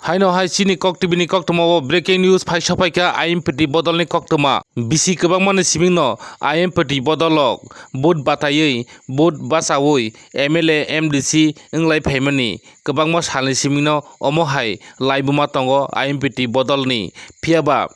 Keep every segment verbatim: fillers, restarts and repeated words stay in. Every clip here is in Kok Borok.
Haino hai chini Kok T V ni koktwma o breaking news phai sokphaikha I M P T bodolni koktwma. Bisi kwbangmani simingno I M P T bodolrok vote bataiwi, vote bachawi M L A, M D C wnglai phaimani kwbangma salni simingno omo hai laibuma tongo I M P T bodolni. Phiyaba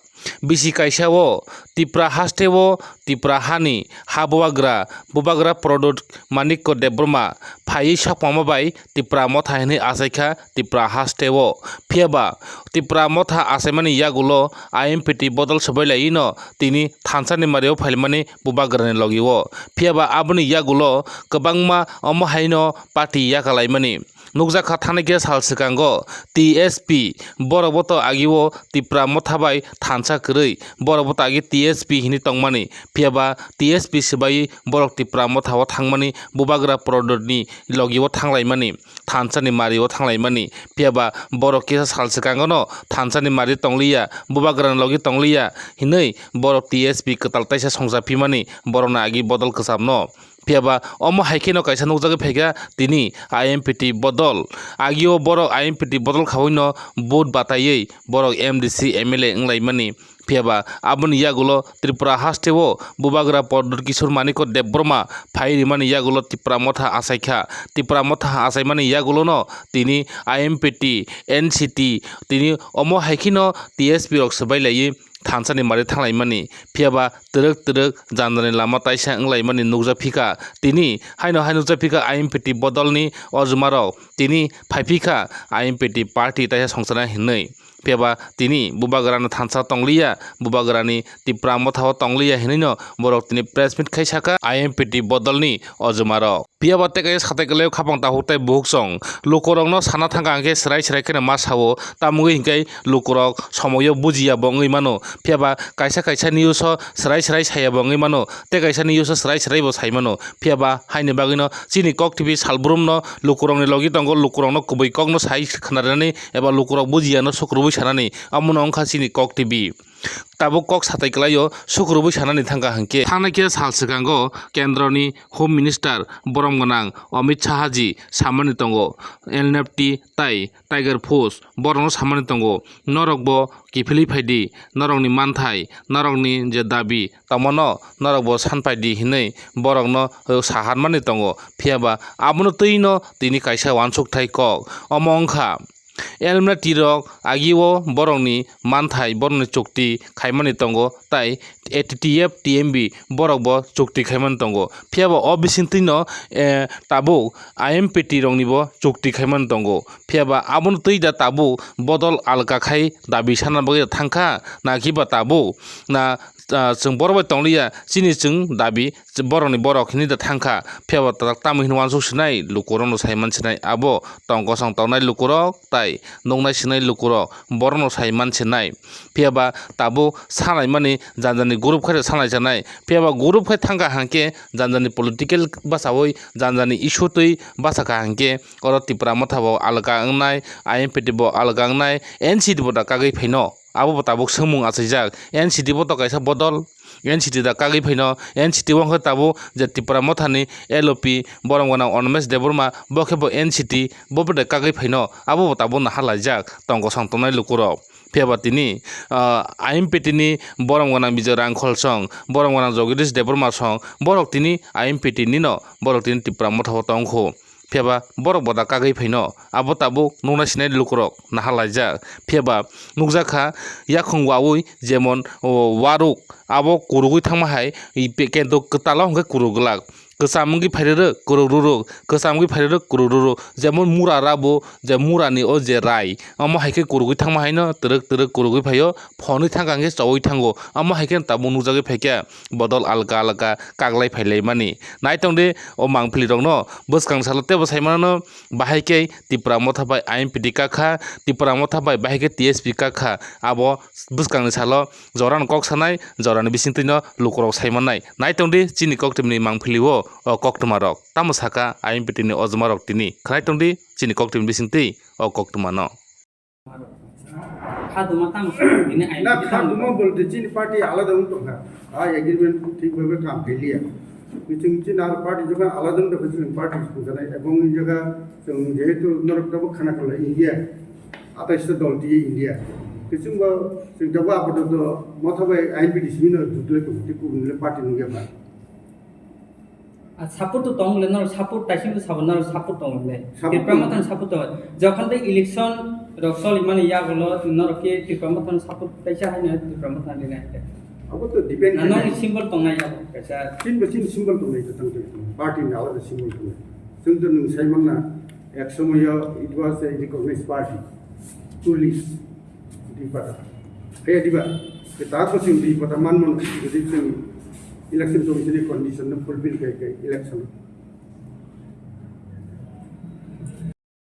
bisi kaisa o Tipra haste o Tipra hani ha bubagra, bubagra Pradyot Manikya Debbarma phaiwi sokpama bai Tipra motha hinwi achaikha Tipra haste o. Phiyaba Tipra motha achaimani yagulo I M P T bodol swbai laiwi no tini thansa ni mario phaimani bubagrani logi o. Phiyaba aboni yagulo kwbangma omo haino party yakalaimani. Nukjakha thani khe sal swkango T S P, borok bo to agi o Tipra motha bai thansa kwrwi, borok bo to agi T S P hinwi tongmani, phiyaba T S P swbai borok Tipra motha o thangmani, bubagra Pradyot ni logi o thanglaimani, thansa ni mari o thanglaimani, phiyaba borok kisa sal swkango no thansa ni mari tongliya, bubagra ni logi tongliya hinwi borok T S P kwtal taisa songcha phimani, borok ni agi bodol kwcham no. Phiyaba omo hai kheno kaisa nukjagwi phaikha tini I M P T bodol. Agio borok I M P T bodol khaui no vote bataiwi borok M D C, M L A wnglaimani. Phiyaba aboni yagulo Tripura haste o bubagra Pradyot Kishore Manikya Debbarma phai rimani yagulo Tipra motha achaikha. Tipra motha achaimani yagulo no tini I M P T, N C T, tini omo hai kheno T S P rok swbai laiwi thansa ni mari thanglaimani, phiyaba twrwk twrwk jandani lama taisa wnglaimani nukjak phikha. Tini haino hai nukjak phikha I M P T bodolni ojmarok, tini phaiphikha I M P T party taisa songchana hinwi. Phiyaba tini bubagrano thansa tongliya, bubagrani Tipra motha o tongliya hinwino borok tini press meet khai sakha I M P T bodolni ojmarok. Phiyaba tei kaisa satai kwlaio khapang takhuk tei bukhuk song. Lukurokno sana thangkha hwnkhe swrai swrai kheno ma sao, tamogwi hwnkhe lukurok somoio bujiya bo wngwi mano. Phiyaba kaisa kaisa news o swrai swrai saya bo wngwi mano, tei kaisa news o swrai swrai bo sai mano. Phiyaba haini bagwino chini Kok T V salbrumno lukurokni logi tongo, lukurokno kubui kokno sai khwnarinani eba lukurok bujiyano sukrubui sanani, omono wngkha chini Kok T V. Tabuk kok satai kwlaio sukrubui sanani thangkha hwnkhe, thangnai khe sal swkango kendroni Home Minister borom gwnang Amit Shah ji samani tongo, N L F T tai Tiger Force borokno samani tongo, norokbo kiphilwi phaidi, norokni manthai, norokni je dabi tongmano norokbo sanpaidi hinwi borokno saharmani tongo. Phiyaba abono twino tini kaisa uansukthai kok, omo wngkha L M T rok agio borokni manthai, borokni chukti khaimani tongo, tai A T T F, T M B borok bo chukti khaimani tongo. Phiyaba o bisingtwino, eh, tabuk I M P T rokni bo chukti khaimani tongo. Phiyaba abono twi da tabuk bodol alka khai dabi sana bagwi thangkha, na khiba tabuk na, ah, chwng borok bai tongliya, chini chwng dabi borokni borok hinwi da thangkha. Phiyaba ta-, tamo hinwi uansuk sinai, lukurokno sai man sinai, abo tong kosong tongnai lukurok tai nuknai sinai lukurok borokno sai man sinai. Phiyaba tabuk salaimani janjani group khai salai sanai. Phiyaba group khai thangkha hwnkhe janjani political bachaui, janjani issue twi bachakha hwnkhe oro Tipra motha bo alka wngnai, I M P T bo alka wngnai, N C T bo da kagwi phaino. Abo bo tabuk swngmung achaijak. N C T bo to kaisa bodol. N C T da kagwi phaino, N C T o wngkha tabuk je Tipra mothani L O P borom gwnang Animesh Debbarma, bo khe bo N C T, bo bo da kagwi phaino, abo bo tabuk naha laijak tong kosong tongnai lukurok. Phiyaba tini, ah, I M P T ni borom gwnang Bijay Rangkhol song, borom gwnang Jagadish Debbarma song, borok tini I M P T ni no, borok tini Tipra motha o tongkhu. Phiyaba borok bo da kagwi phaino, abo tabuk nukna sinai lukurok naha laijak. Phiyaba nukjakha yakhung waui jemon, o, waruk abo kurugwi thangma hai, i pe-, kento kwtalo hwnkhe kuruk glak. Kwcham wngwi phairwrwk kuruk rwrwk, kwcham wngwi phairwrwk kuruk rwrwk. Jemon mura rabo, je murani o je rai, omo hai khe kurugwi thangma haino twrwk twrwk kurugwi phaio, phonwi thangkha hwnkhe choui thango. Omo hai khe tabuk nukjagwi phaikha bodol alka alka kaglai phailaimani. Naitong de o mangpili rokno bwskang salo tebo sai mano bahai khe Tipra motha bai I M P T kakha, Tipra motha bai bahai khe T S P kakha. Abo bwskangni salo jorano kok sanai, jorani bisingtwino lukurok sai mannai. Naitong de chini koktwmani mangpili o, o koktwma rok. Tamo saka I M P T ni ojma rok tini. Khwnaitong de chini koktwmani bisingtwi o koktwma no. Khaduma tamo sa, bini ai Na khaduma. Khaduma bolte chini party alada wng tongkha. A agreement thik bhabe kam khailiya. Chwng chini aro party jokha alada wng tongkha, chwng party songjanai. Ebong i jaga chwng jehetu norok tabuk khana khala India. Atais ta dol twi India. Khe chwngbo chwng tabuk apatot motha bai I N P T C bino jutlai tongo, tei kubun le party nungya ba. A support to tong le, norok support taising to sabo norok support tong le. Support Tipra tong. Motha ni support tong. Jokhon tei election rok solimani yagulo norok khe Tipra Motha ni support taisa haino Tipra Motha ni nai. Abo to depend Na khainai. Nong symbol tongnai abo kaisa. Chini bo chini symbol tongnai to tang tong. Party ni alada symbol tongnai. Chwng to nwng sai mangna ek somoyo it was a recognized party. Two leaves. Di pata. Kaya diba. Kita ko chwng di pata man mon. Jadi chwng election commission ni condition no fulfill kai kai election.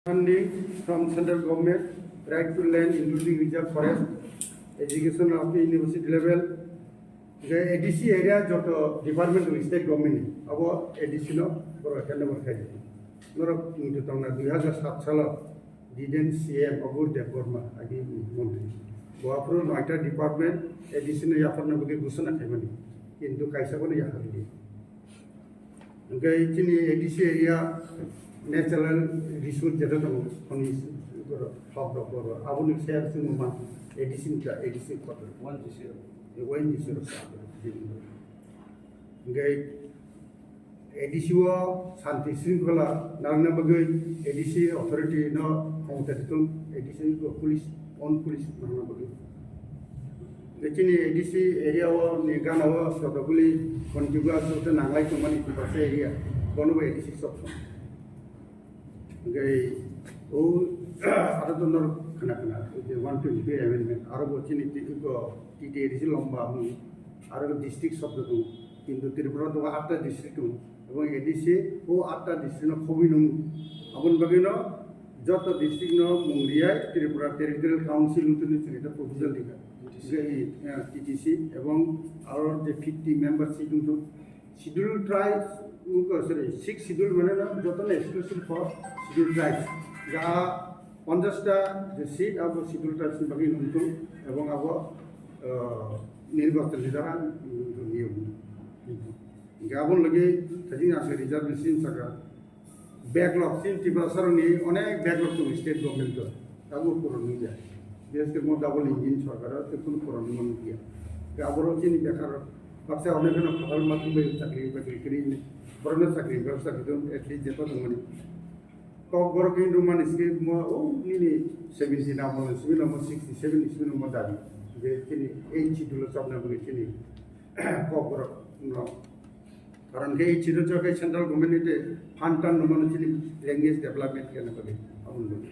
Funding from central government, right to land including reserve forest, education of the university level, je A D C area joto department of state government ni, abo A D C no borok hand over khai di. Norok muitu tongna dui hazar sat salo Diden C M Abur Debbarma agi montri. Bo aphuru noita department A D C no yapharna bagwi ghosona khaimani, kintu kaisa bono yaphar di. Hingke chini A D C area natural resource jeta tongo, khoni borok, thok rok borok, aboni share chwngma A D C ni ta A D C kotor. One G C. One G C rok. Hingke A D C o santi sringkhola nangna bagwi A D C authority no khomota ditung, A D C o police, on police nangna bagwi. Chini A D C area o ni gana o sotoguli konjugwa sote nanglai tongmani Tiprasa area, bono bo A D C sok tong. Hingke o aro to nor khana khana je one twenty amendment aro bo chini ti ko T T A D C lomba mung aro district sobdo tong, kintu Tripura to atta district tong, ebong A D C o atta district no khobwi nung, aboni bagwi no joto district no mung riyai Tripura Territorial Council wngtoni chini ta proposal dikha. T T C. Hingke, eh, T T C ebong aro je fifty member seat wngtong, Schedule tribes, oh, sorry, six schedule mane no, joto no exclusive for schedule tribes. Ja ponchash ta je seat abo schedule tribes ni bagwi nungtung ebong abo, uh, nirbachon ni dara nungtung niyom. Hingke aboni logi thajin ase reservation saka. Backlog, chini Tiprasarokni onek backlog tongo state government-o, tabuk puron wngya. Bises khe mo double engine sorkar-o tei kunu puron wngma nukya. Tei aborok chini bekar baksa onek kheno phatar ma thumbai chakri bakri kwrwi hwnwi, borokno chakri bebostha khe at least jeto tongmani. Kokborok Hindu mani simi mo, o nini seventy na mo, simi no mo sixty seven, simi no mo dabi. Je chini eight schedule-o chapna bagwi chini Kokborok no. Karon khe chini chwng khe central government ni tei fund tan no mano chini language development khe na bagwi. Aboni bagwi.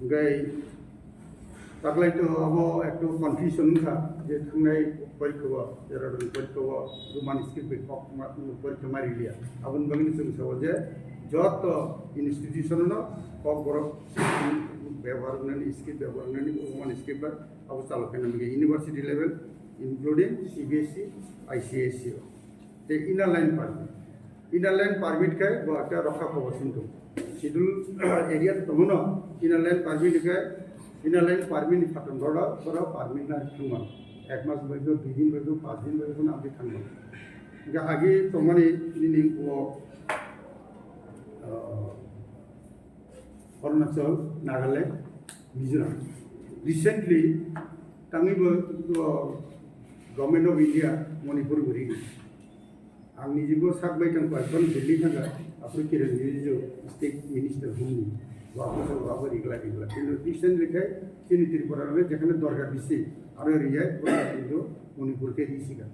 Hingke taklai to abo ekto confusion wngkha je thangnai porikha o, Dehradun porikha o, Roman script bai kok ma, porikha ma riliya. Aboni bagwi chwng sao je joto institution no Kokborok bebohar wngnani, script bebohar wngnani, Roman script bai abo chalo khe na bagwi university level, including C B S E, I C S E o. Tei inner line permit. Inner line permit khe bo ekta rokha kobo sing tongo. Schedule area tongo no, inner line permit khe, inner line permit ni phatar borok, borok permit na thangma. Ek mas bai khe, dui din bai khe, panch din bai khe, abdi thangma. Hingke agi tongmani nini o, ah, Arunachal, Nagaland, Mizoram. Recently, tangwi bo, bo Government of India Manipur bo rigi. Ang niji bo sak bai tang kha, kon Delhi thangkha, aphuru Kiren Rijiju state minister hwnwi. Bo aphuru bo abo rigla rigla. Kintu recently khai chini Tripura rok jekhane dorkar bisi, aro riyai, bo kintu Manipur khe risiga.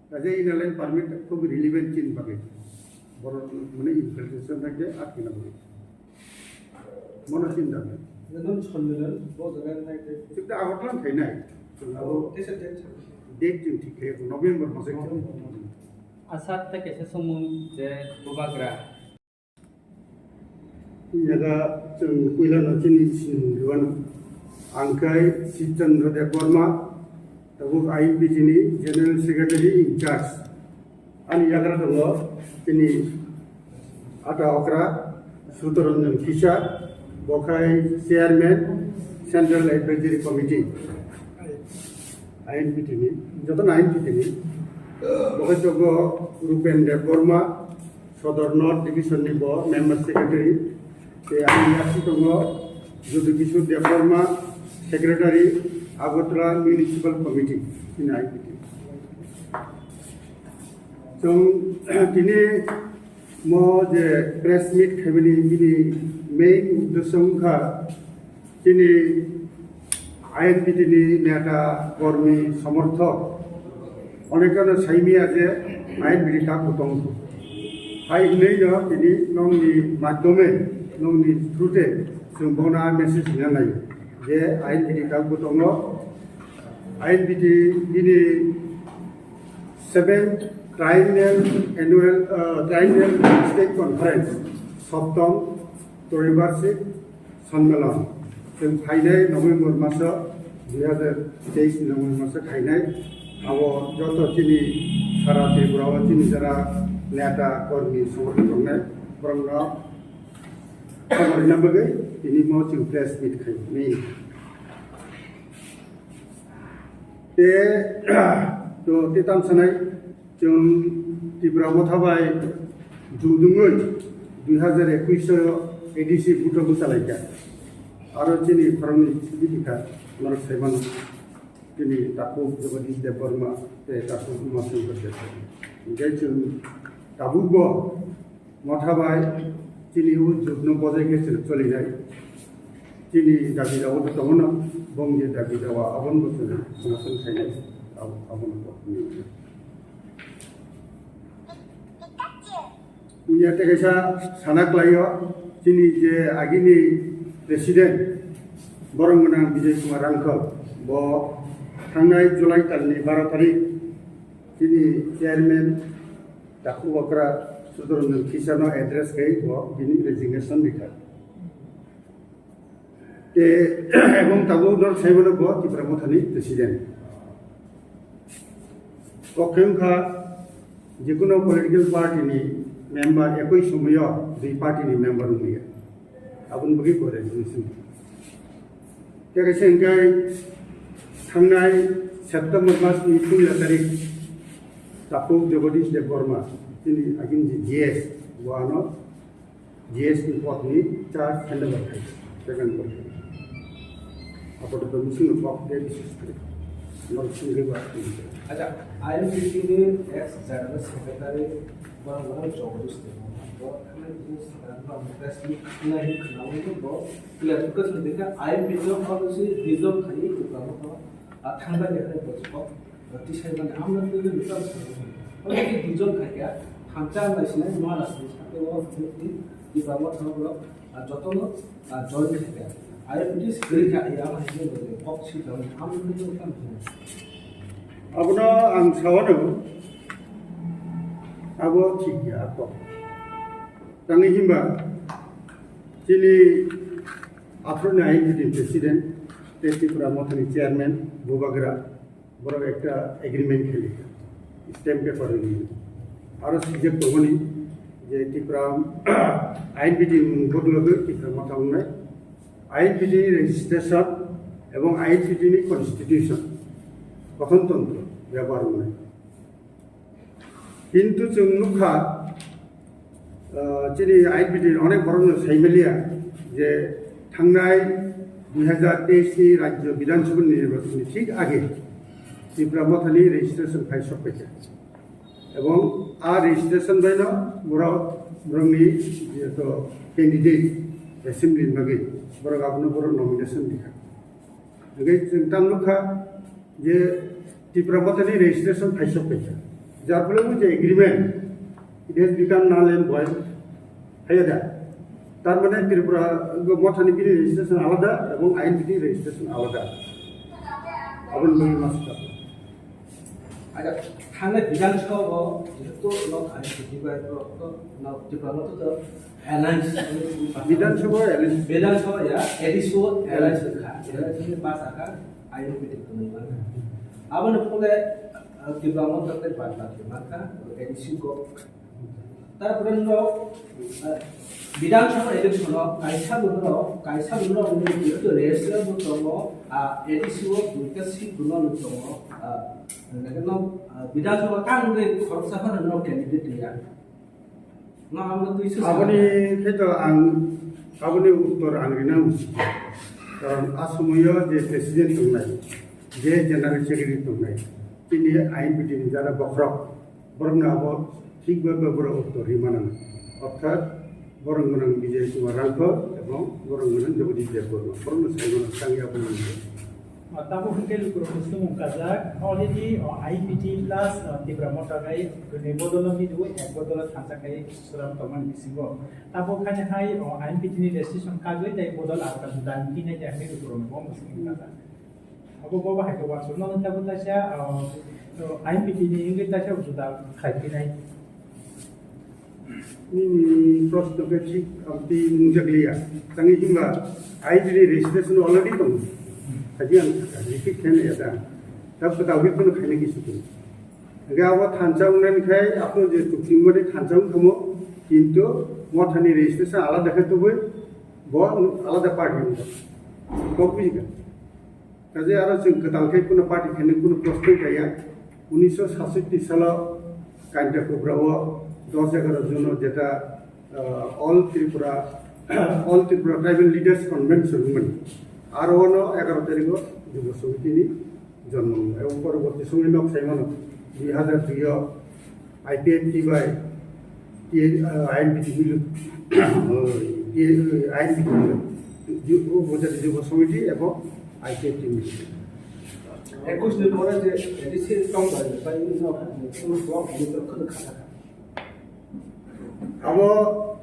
Kaisa inner line permit khub relevant chini bagwi. Borok mane infiltration thangkhe atkina bagwi. Mono chinta nai. Nang sonnilal, bo jaga nai te. Chukta Agartala thainai. Abo tesa date. Date chwng thik khe November masa. November. Asat ta kaisa songmung je bubagra. Yaga chwng puilano chini sini rwano. Ang khe Shivchandra Debbarma, tabuk I N P T ni General Secretary in charge. Ani yagra tongo chini ata okra Sutoranjan Kisa, bo khai Chairman Central Advisory Committee I N P T ni, joto no I N P T ni. Bo khai tongo Rupen Debbarma, Sodor North Division ni bo Member Secretary, tei ani yaksi tongo Jyoti Kishore Debbarma, Secretary, Agartala Municipal Committee, chini I P T. Chwng tini mo je press meet khaimani bini main uddesyo wngkha chini I N P T ni neta, kormi, somorthok onekano saimaya je I N P T tak bo tongo. Hai hwnwi no tini nongni madhyome, nongni through te chwng bono message rwna nai je I N P T tak bo tongo. I N P T bini seventh Triennial Annual, uh, Triennial State Conference, Soptom Tribharshik Sonmelon. Chwng phainai November maso, dui hazar teis ni November maso khainai. Abo joto chini sara Tripura o chini jara neta, kormi, somorthok tongnai, borokno khobor rwna bagwi tini mo chwng press meet khai. Te, to, te tam sanai, chwng Tipra Motha bai judungwi dui hazar ekush o A D C buto bwchalaikha. Aro chini khoroknwi sidi kha norok saimano, chini takhuk Jagadish Debbarma tei takhuk Uma Shankar Debbarma. Hinkhe chwng tabukbo Motha bai chini o jotno bojai khe chwng cholinai. Chini dabi dawa to tongo no, bong je dabi dawa abono bo chwng somasong khainai, abo-, abono bo. Unya tei kaisa sana klaio, chini je agini president, borok gwnang Bijay Kumar Rangkhal, bo thangnai July talni baro tarik chini chairman Takhuk okra Sudaranjan Kishano address khai bo bini resignation rikha. Te, ebong tabuk norok saimano bo Tipra Mothani president. Kok khe wngkha jekuno political party ni member ekoi somoyo dui party ni member wngya. Aboni bagwi bo resignation. Te kaisa hwnkhe thangnai September mas ni puila tarik Takhuk Jagadish Debbarma, chini agini je G S, bo ano G S ni pod ni charge handover khai, second pod. Apato to missing pod de bises khai. Norok singri ba. Acha, I N P T ni ex general secretary, borok no Jagadish Debbarma, bo thangnai business secretary, bo press meet khnai, khnai, bo clarification dikha, I N P T no policy resolve khai, bo, bo, a, thangba de khai, bo, bo, tisai mani, amno twi nukha, bo, bo, duijon khai kha, hamcha nai sinai, ma nai sinai, sakhe, bo, bo, bo, bo, bo, bo, bo, jotono, ah, join khaikha. I N P T swrwikha, ya, ang hai kok si jang, ang hai kok tamo. Abono ang sawano, abo thik ya, kok. Tangwi himba, chini aphuruni I N P T president, tei Tripura Mothani chairman, Bubagra, borok ekta agreement kheli, stamp paper rwdi. Aro sijak tongmani je Tipra I N P T ni mung bodologwi Tipra Motha wngnai. I N P T ni registration ebong I N P T ni constitution, gothon tontro bebohar wngnai. Kintu chwng nukha, ah, chini I N P T ni onek borokno saimaliya je thangnai dui hazar teis ni Rajya Bidhan Sabha ni nirbachon ni thik age Tipra Mothani registration khai sok paikha. Ebong a registration baino borok, borokni je to candidate assembly ni bagwi borok abono borok nomination rikha. Hingke chwng tam nukha je Tipra Mothani registration phaisok paikha. Jar phole bo je agreement, it has become null and void. Haiya da? Tar mane Tripura Mothani bini registration alada ebong I N P T registration alada. Aboni bagwi ma swkang. Acha, thangnai Bidhan Sabha o jehetu nok I N P T bai borok to nok Tipra Motha to alliance. Bidhan Sabha alliance. Bidhan Sabha ya, A D C o alliance kha. Alliance ni pass akha, I N P T khwnwi mangkha. Aboni phole, ah, Tipra Motha tei bad baki mangkha, A D C go. Tarpore no, ah, Bidhan Sabha election o kaisa bo no, kaisa bo no, no, no, register bo tongo, ah, A D C o duita seat bo no, no tongo, ah, no, ah, Bidhan Sabha tang de khoroksa phano no candidate ya. No, amo twi se sa. Aboni khe to ang, aboni uttor ang rina usi. Karon a somoyo je president tongnai, je general secretary tongnai, chini I N P T ni jara bokhorok, borokno abo thik ba ba borok uttor ri manang. Orthat borok gwnang Bijay Kumar Rangkhor ebong borok gwnang Jagadish Debbarma, borokno sai mano tangya bo nang. O, tabuk hwnkhe lukurokni sumung kajak, already, o, I N P T plus, o, Tipra Motha bai gwnwi bodolo midu, ek bodolo thansa khai swiram tongmani bisingo. Tabuk haino hai, o, I N P T ni registration kagwi tei bodol alka juda hinwi nai tei hinwi lukurokno bo mwswkmung kajak. Abo bo bahai khe uansukno wngwi tabuk taisa, o, o, I N P T ni wngwi taisa juda khai phinai. Nini proshno khe thik amtwi nungjak liya. Tangwi himba I D ni registration already tongo. Haji ang repeat khe naiya da. Tab kwtal khe phano khaina kisa tongo. Hingkhe abo thansa wngnani khai aphano je chukching mani thansa wngkha mo, kintu mothani registration alada khe tubui bo alada party wngkha. Kok bujikha. Kaje aro chwng kwtal khe kuno party khainai kuno prospect kaiya. Unisho satsotti salo Kainta Kubra o dos egaroh jono jeta, ah, All Tripura, All Tripura Tribal Leaders Convention wngmani. Aro ono egaroh tarikh o Jubo Samiti ni jonmo wngmani. Ebong poroborti somoi nok sai mano dui hazar dui o I P F T bai T-, ah, I N P T milu, oh, T-, I N P T milu. Ju-, oh, Bojari Jubo Samiti ebong I P F T milu. Ekus ni pore je A D C tong bai, bai no, no, no, no, no, no, no, no, no, no. Abo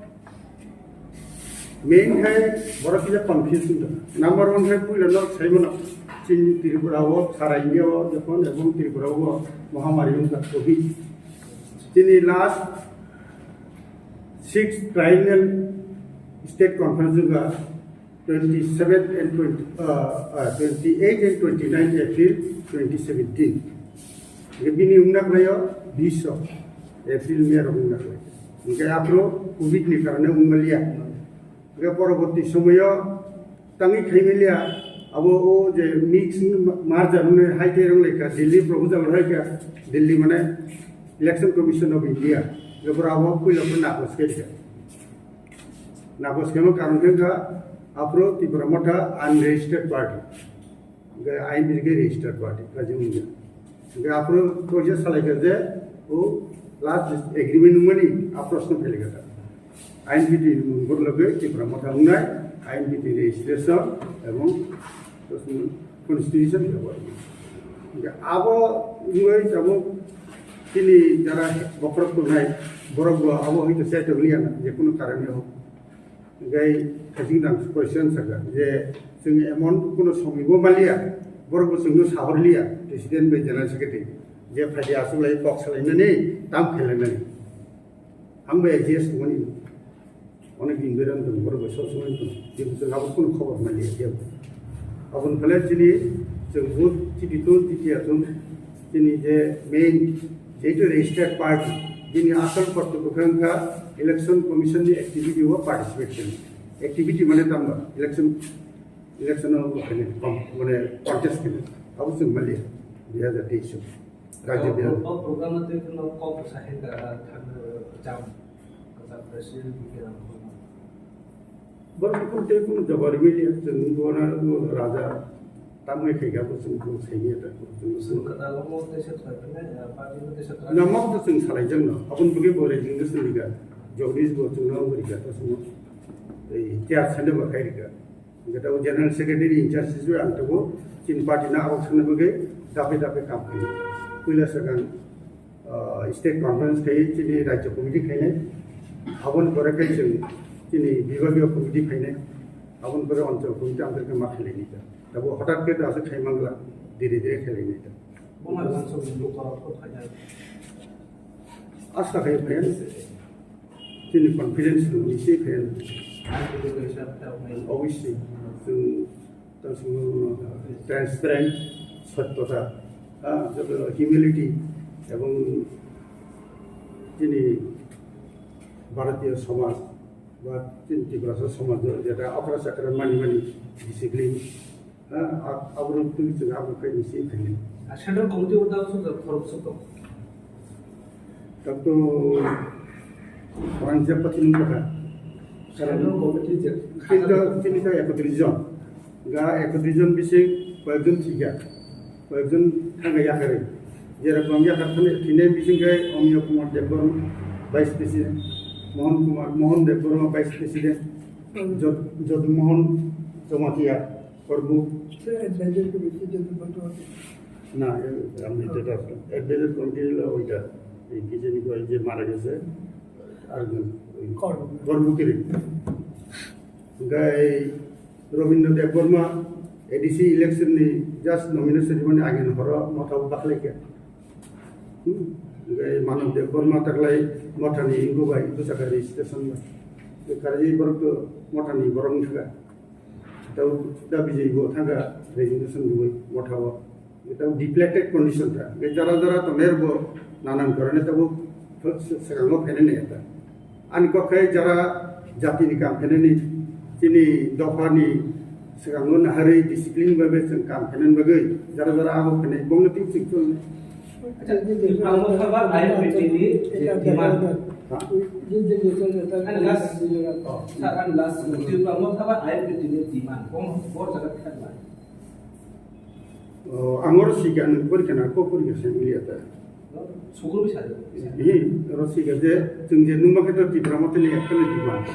main khai borok kisa confuse wngkha. Number one khai puila no sai mano. Chini Tripura o, Sarai India o, jokon ebong Tripura o mohamari wngkha covid. Chini last six triennial state conference wngkha twenty-seven and twenty, uh, uh, twenty-eight and twenty-nine April twenty seventeen. Hingke bini wngna khlaio bish o April, May rok wngna khlai. Hingke aphuru covid ni karone wngmaliya. Hingke poroborti somoyo tangwi khaimaliya, abo o je mix merger hwnwi hai khe rwnglaikha, Delhi proposal hai kha, Delhi mane Election Commission of India, je pura abo puila pura nakosh khe kha. Nakosh khemo karon khe kha, aphuru Tipra Motha unregistered party, hingke I N P T khe registered party, kaji wngya. Hingke aphuru koisa salai kha je, o last agreement wngmani, a proshno phai kha. I N P T ni mung borok logoi Tipra Motha wngnai, I N P T registration ebong constitution bebari. Hingke abo wngoi tabuk chini jara bokhorok tongnai borok bo abo hoi to seto wngya na, je kunu karone hok. Hingke khajing nang question saka je chwng emon kunu somoi bo maliya, borok bo chwngno sahor liya, president bai general secretary je phaidi aswk lai kok salainani, tam khailainani. Ang bai adjust wngmani. Onek din beran tong, borok bai sob somoi tong. Jebo chwng abo kunu khobor manliya, jebo. Aboni phale chini chwng vote chiti tun, chiti ya tun, chini je main, jehetu registered party, bini asol kortobyo khe wngkha Election Commission ni activity o participate khainai. Activity mane tamo, election, election o khainai, com-, mane contest khainai. Abo chwng manliya, dui hazar teis o. Rajya Bial. O program no tei kheno kok bwsa hai ka thang jam. Kasa president bikhe rang khulma. Borok kunu tei kunu jabar mili chwng bona raja tamni khaika bo chwng kunu saimanya ta kunu chwng. Chwng kwtal omo tei se thaipinai, party no tei se thaipinai. Namo to chwng salai jang no. Aboni bagwi bo resignation rika. Jagdish bo chwng no rika ta chwng. Ei chair sande bo khai rika. Hingke tabuk general secretary in charge hisabe ang tabuk chini party no abok thangna bagwi dape dape kam khainai. Puila swkang, ah, state conference khai chini rajya committee khainai. Aboni pore khai chwng chini bibhagiyo committee khainai. Aboni pore onchol committee amtwrwkhe ma khailainai ta. Tabuk hothat khe ta aswk khai mangla, dire dire khailainai ta. Bo ma uansukni bukhuk rok khainai. Asta khai phaiya. Chini confidence no nisi khe. Obviously, chwng, chwng transparent, sotyota, ah, joto humility, ebong chini Bharatiya somaj, ba chini Tiprasa somaj, jeta okra chakra mani mani discipline, Ah, ab-, aborok twi chwng abo khe nisi khainai. Ah, Central Committee o tamo sujak khorok suk tong. Tabto orang siapa sini kata. Central Committee je. Chini to, chini to ekotris jon. Ga ekatris jon bising koyekjon thikha, koyekjon thangkha yakarwi. Jerokom yakar thani thinai bising khe Omiya Kumar Debbarma, Vice President, Mohan Kumar, Mohan Debbarma, Vice President, Jod-, Jodmohan Jamatia, Korbu. Sir, advisor to Mister Jadon Bhattacharya. Na, eh, আমি যেটা advisor committee হলো ওইটা, এই কি জানি কয় যে মারা গেছে, আরেকজন, ওই কর্মকারী। কর্মকারী। ওই Robindra Debbarma A D C election ni just nomination ceremony agini horo motha o bakhlai khe. Hmm. Hingke Manav Debbarma taklai motha ni wngkha bai bwsakha registration bai. Hingke karwi borok to motha ni borok wngkha. Tei da bijay bo thangkha resignation rwui motha o. Tei deflated condition kha. Hingke jara jara tongnai rok bo nanan karone tabuk swkango phainai nai kha. Ani kok khe jara jatini kam khainani, chini dophani swkango naharwi discipline bai bai chwng kam khainani bagwi jara jara abo khainai bongni twi chwng chwng. Acha, Tipra Motha ba I P T ni demand. Ha? Ani last, oh, sir, ani last, Tipra Motha ba I P T ni demand. Bong, bor jaga thang lai. Oh, ang oro sika, nung porikha na, ko porikha se wngya ta. Suguru bisa. Hi, oro sika je, chwng je nungma khe to Tipra Motha ni ekta ni demand,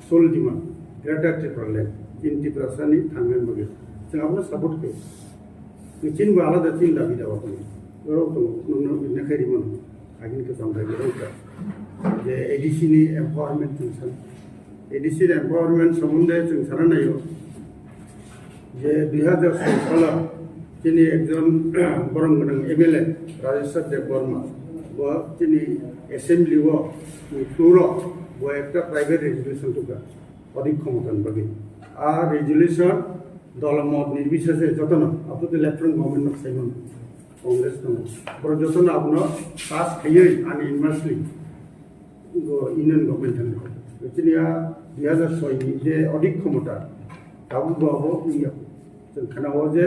sole demand, Greater Tipraland, in Tiprasa ni thangna bagwi. Chwng abono support khe. Chini bo alada chini dabi dawa tongo. Oro tongo, nungno nini khe rimano. Agini kwcham bai borok wngkha je A D C ni empowerment chwng san-, A D C ni empowerment somonde chwng sana naio je dui hazar soi salo chini ekjon borom gwnang M L A Rajeshwar Debbarma bo chini assembly o floor o bo ekta private resolution tukha odik khomota ni bagwi. A resolution dola mot nirbisese jotono aphuru lieutenant government no saimano. Congress tongo. Borok jotono abono pass khaiwi ani unanimously bo Union Government thangwi. Chini a dui hazar soi ni je odik khomota, tabuk bo abo wngya. Chwng khana o je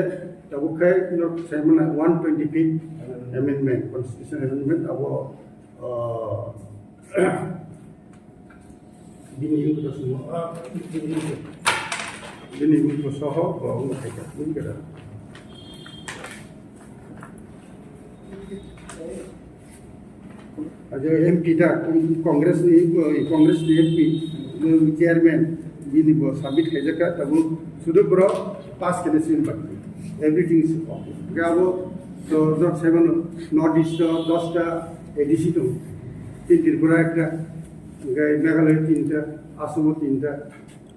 tabuk khai no sai mano one twenty fifth amendment, constitution amendment abo, ah, Bini wngkha somo, ah, bini wngkha, bini wngkha soho, bo wngkha khaikha, bini kada. Ajo M P da, Congress ni, Congress ni M P, chairman, bini bo submit khaijakha, tabuk sudu bro pass kene sin bak. Everything is okay. Gabo, so, not seven, North East, dosta A D C tongo. Tin Tripura ekta, hingke Meghalaya tinta, Assam o tinta,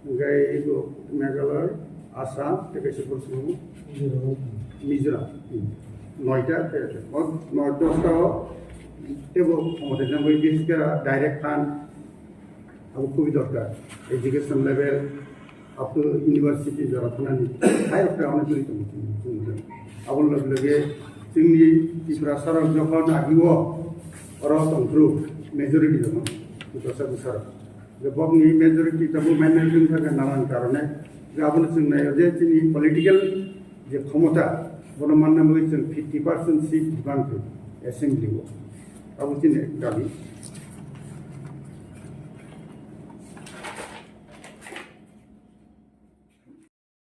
hingke eko Meghalaya, Assam, tei kaisa Mizoram. Mizoram. Noita, tei, tei, o, noi, dosta o, tebo, omote nangoi, biskera, direct fund, abo khubui dorkar. Education level, up to university jora thanani, hai rok khe onek guri tongo chwng, chwng. Aboni loge loge chwngni Tiprasa rok jokhon agio oro tongphuru majority tongo, Tiprasa bwsa rok. Je bokni majority tongo, minority wngkha khe nanan karone. Je abono chwng naio je chini political je khomota, bono manna bagwi chwng fifty percent seat demand khe assembly o. Abo chini dabi.